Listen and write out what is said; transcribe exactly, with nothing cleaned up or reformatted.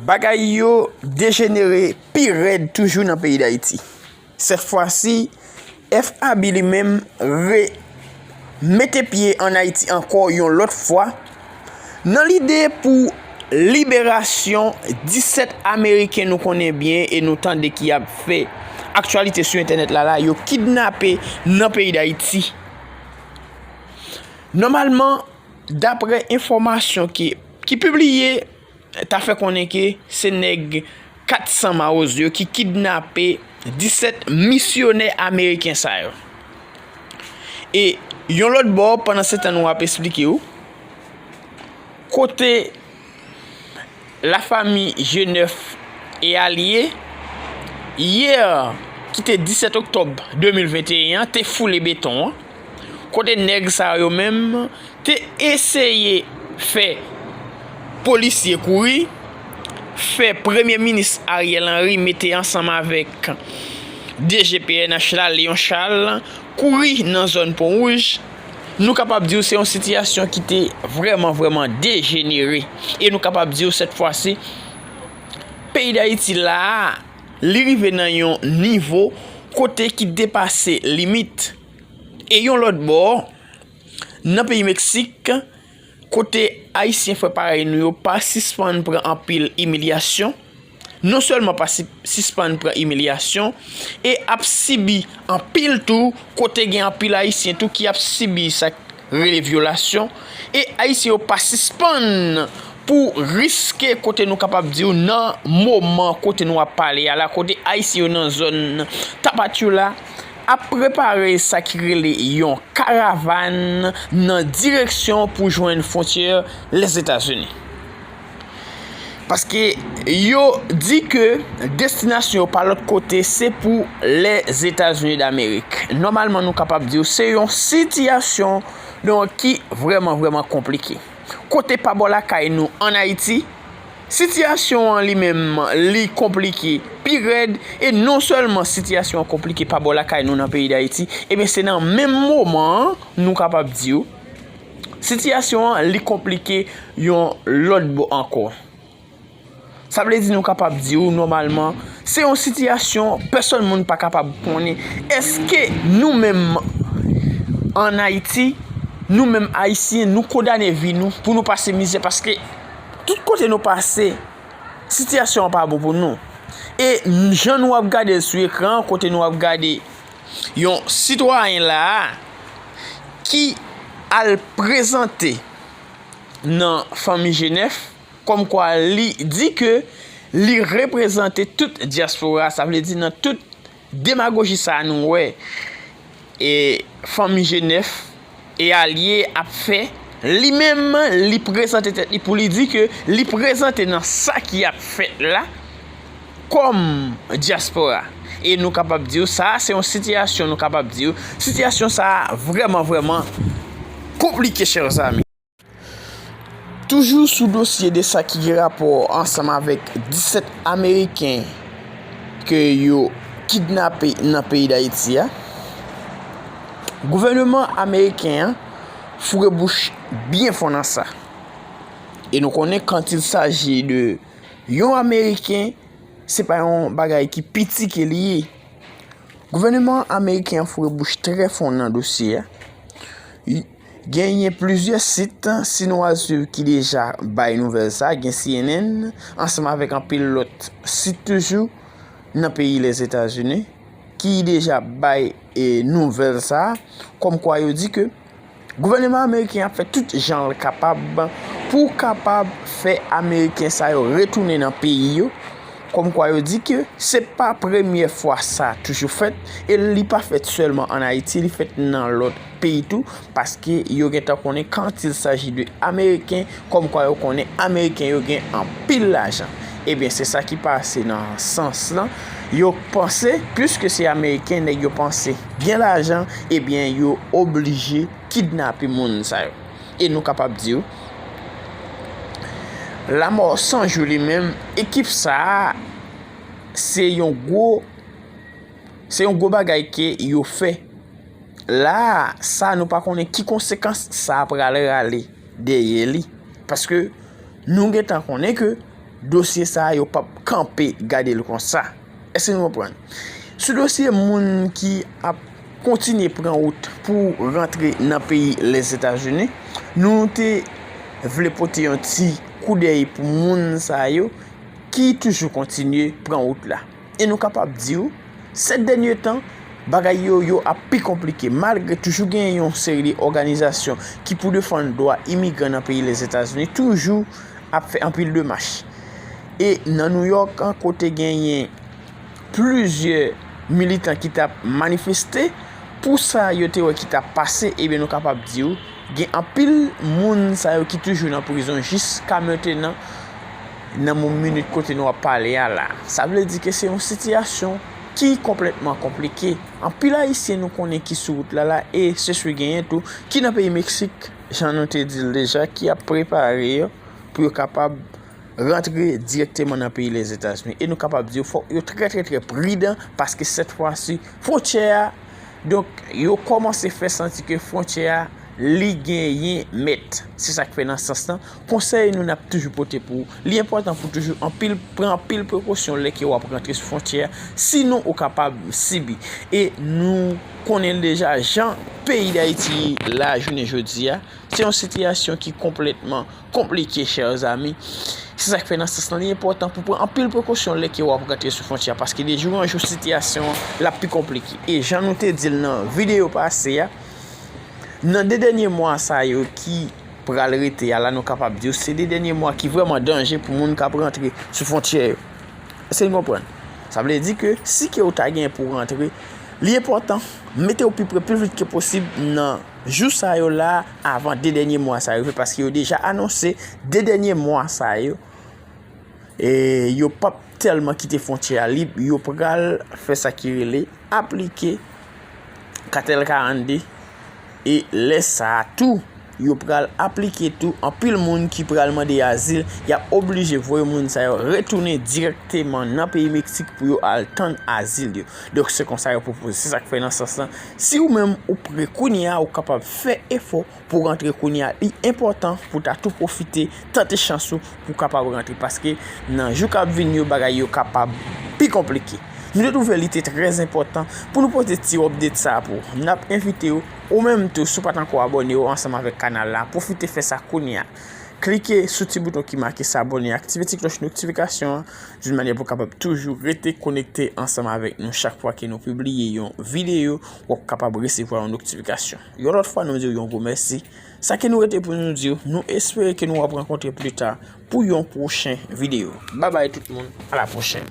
Bagay yo dejenere pi rèd toujou nan peyi Dayiti. Sèt fwa si, F A B li menm re mete pye ann Ayiti ankò yon lòt fwa, nan lide pou liberasyon disèt Ameriken nou konnen byen e nou tande ki ap fè aktyalite sou entènèt la la, yo kidnape nan peyi Dayiti. Nòmalman, daprè enfòmasyon ki, ki pibliye, ta fè konnen ke se nèg kat san mawozo yo ki kidnape disèt misyonè ameriken sa yo. E yon lòt bò, pandan se tan nou ap esplike w, kote lafanmi G nèf e alye, yè, ki te disèt oktòb de mil venteyen an, te foule beton an, kote nèg sa yo menm te eseye fè polisye kouri, fè Premye Minis Ariel Henry mete ansanm avèk D G P N H la, Léon Charles, kouri nan zòn Pon Wouj, nou kapab di w se yon sitiyasyon ki te vrèman, vrèman dejenere. E nou kapab di w sèt fwa si, peyi Dayiti la a, li rive nan yon nivo kote ki depase limit. E yon lòt bò, nan peyi Meksik, kote Ayisyen frè parèy nou yo pa sispann pran anpil imilyasyon, non sèlman pa si-, sispann pran imilyasyon, e ap sibi anpil tou, kote gen anpil Ayisyen tou ki ap sibi sa k rele vyolasyon, e Ayisyen yo pa sispann pou riske, kote nou kapab di w nan moman kote nou ap pale a la, kote Ayisyen yo nan zòn Tapachula ap prepare sa ki rele yon karavàn nan direksyon pou jwenn fwontyè Lèzetazini. Paske yo di ke destinasyon yo pa lòt kote, se pou Lèzetazini Damerik. Nòmalman, nou kapab di w se yon sitiyasyon, donk, ki vrèman, vrèman konplike. Kote pa bò lakay nou ann Ayiti, sitiyasyon an li menm, li konplike pi rèd, e non sèlman sitiyasyon an konplike pa bò lakay nou nan peyi Dayiti, ebyen, se nan menm moman an, nou kapab di w, sitiyasyon an, li konplike yon lòt bò ankò. Sa vle di nou kapab di w nòmalman, se yon sitiyasyon pèsonn moun pa kapab konnen. Èske nou menm ann Ayiti, nou menm Ayisyen, nou kondane vi nou pou nou pase mizè? Paske tout kote nou pase, sitiyasyon an pa bon pou nou. E jan nou ap gade l sou ekran an, kote nou ap gade yon sitwayen la a ki al prezante nan fanmi G nèf, kòmkwa li di ke li reprezante tout dyaspora, sa vle di nan tout demagoji sa a nou wè, e, fanmi G nèf e alye ap fè, li menm, li prezante tèt li pou li di ke li prezante nan sa ki ap fèt la kòm dyaspora. E nou kapab di w sa, se yon sitiyasyon, nou kapab di w, sitiyasyon sa a vrèman, vrèman konplike, chè zanmi. Toujou sou dosye de sa ki gen rapò ansanm avèk disèt Ameriken ke yo kidnape nan peyi Dayiti a, gouvènman ameriken an foure bouch byen fon nan sa. E nou konnen, quand il s'agit de yon Ameriken, se pa yon bagay ki piti ke li ye. Gouvènman ameriken an foure bouch trè fon nan dosye a. Y-, genyen plizyè sit, si nou al swiv, ki deja bay nouvèl sa, gen C N N, ansanm avèk anpil lòt sit toujou nan peyi Lèzetazini, ki deja bay, e, nouvèl sa, kòmkwa yo di ke gouvènman ameriken ap fè tout jan l kapab pou kapab fè Ameriken sa yo retounen nan peyi yo. Kòmkwa yo di ke se pa premyè fwa sa toujou fèt, e li pa fèt sèlman ann Ayiti, li fèt nan lòt peyi tou, paske yo gentan konnen, quand il s'agit de Ameriken, kòmkwa yo konnen Ameriken yo gen anpil lajan. Ebyen, se sa ki pase nan sans lan. Yo panse, piske se Ameriken, nèg yo panse gen lajan, ebyen, yo oblije kidnape moun sa yo. E nou kapab di w, Lanmò San Jou li menm, ekip sa a, se yon gwo, se yon gwo bagay ke yo fè. La a, sa nou pa konnen ki konsekans sa a pral rale dèyè li. Paske nou gentan konnen ke dosye sa a, yo p ap kanpe gade l konsa. Èske nou konprann? Sou dosye moun ki ap kontinye pran wout pou rantre nan peyi Lèzetazini, nou te vle pote yon ti koudèy pou moun sa yo ki toujou kontinye pran wout la. E nou kapab di w, sèt dènye tan, bagay yo, yo ap pi konplike, malgre toujou gen yon seri de òganizasyon ki pou defann dwa imigran nan peyi Lèzetazini, toujou ap fè anpil demach. E nan Nouyòk, kote genyen plizyè militan ki t ap manifeste pou sa yo te wè ki t ap pase, ebyen, nou kapab di w, gen anpil moun sa yo ki toujou nan prizon jiska mentenan, nan moun minit kote nou ap pale a la. Sa vle di ke se yon sitiyasyon ki konplètman konplike. Anpil Ayisyen nou konnen ki sou wout la la, e se sou genyen tou ki nan peyi Meksik, jan nou te di l deja, ki ap prepare yo pou yo kapab rantre dirèkteman nan peyi Lèzetazini. E nou kapab di yo, fòk yo trè, trè, trè pridan, paske sèt fwa si, fwontyè a, donk, yo kòmanse fè santi ke fwontyè a, li genyen mèt. Se sa k fè nan sans lan, konsèy nou n ap toujou pote pou ou. Li enpòtan pou toujou anpil, pran anpil prekosyon lè ke w ap rantre sou fwontyè a, sinon ou kapab sibi. E nou konnen l deja, jan peyi Dayiti la jounen jodi a, se yon sitiyasyon ki konplètman konplike, chè zami. Se sa k fè nan sans lan, li enpòtan pou pran anpil prekosyon lè ke w ap rantre sou fwontyè a, paske de jou an jou, sitiyasyon an, l ap pi konplike. E jan nou te di l nan videyo pase a, nan de dènye mwa sa yo ki pral rete a la, nou kapab di w, se de dènye mwa ki vrèman danje pou moun k ap rantre sou fwontyè yo. Èske n konprann? Sa vle di ke si ke w ta gen pou rantre, li enpòtan, mete w pi pre, pi vit ke posib nan jou sa yo la, avan de dènye mwa sa yo rive, paske yo deja anonse de dènye mwa sa yo, e yo p ap tèlman kite fwontyè a lib, yo pral fè sa ki rele aplike katèl karannde, e lè sa a tou, yo pral aplike tou, anpil moun ki pral mande azil, y ap oblije voye moun sa yo retounen dirèkteman nan peyi Meksik pou yo al tann azil yo. Donk, se konsa yo pwopoze. Se sa k fè nan sans lan, si ou menm ou pre kounye a, ou kapab fè efò pou rantre kounye a. Li enpòtan pou ta tou pwofite, tante chans ou pou kapab rantre, paske nan jou k ap vini yo, bagay yo kapab pi konplike. Nou te twouve li te trè enpòtan pou nou pote ti update sa a pou ou. N ap envite w, ou menm tou, si w pa t ankò abòne w ansanm avèk kanal la, pwofite fè sa kounye a. Klike sou ti bouton ki make s'abonner, aktive ti klòch notifikasyon an, d'une manière pou w kapab toujou rete konekte ansanm avèk nou chak fwa ke nou pibliye yon videyo, w ap kapab resevwa yon notifikasyon. Yon lòt fwa, nou di w yon gwo mèsi. Sa ke nou rete pou nou di w, nou espere ke nou ap rankontre pli ta pou yon pwochen videyo. Babay tout moun, a la pwochèn.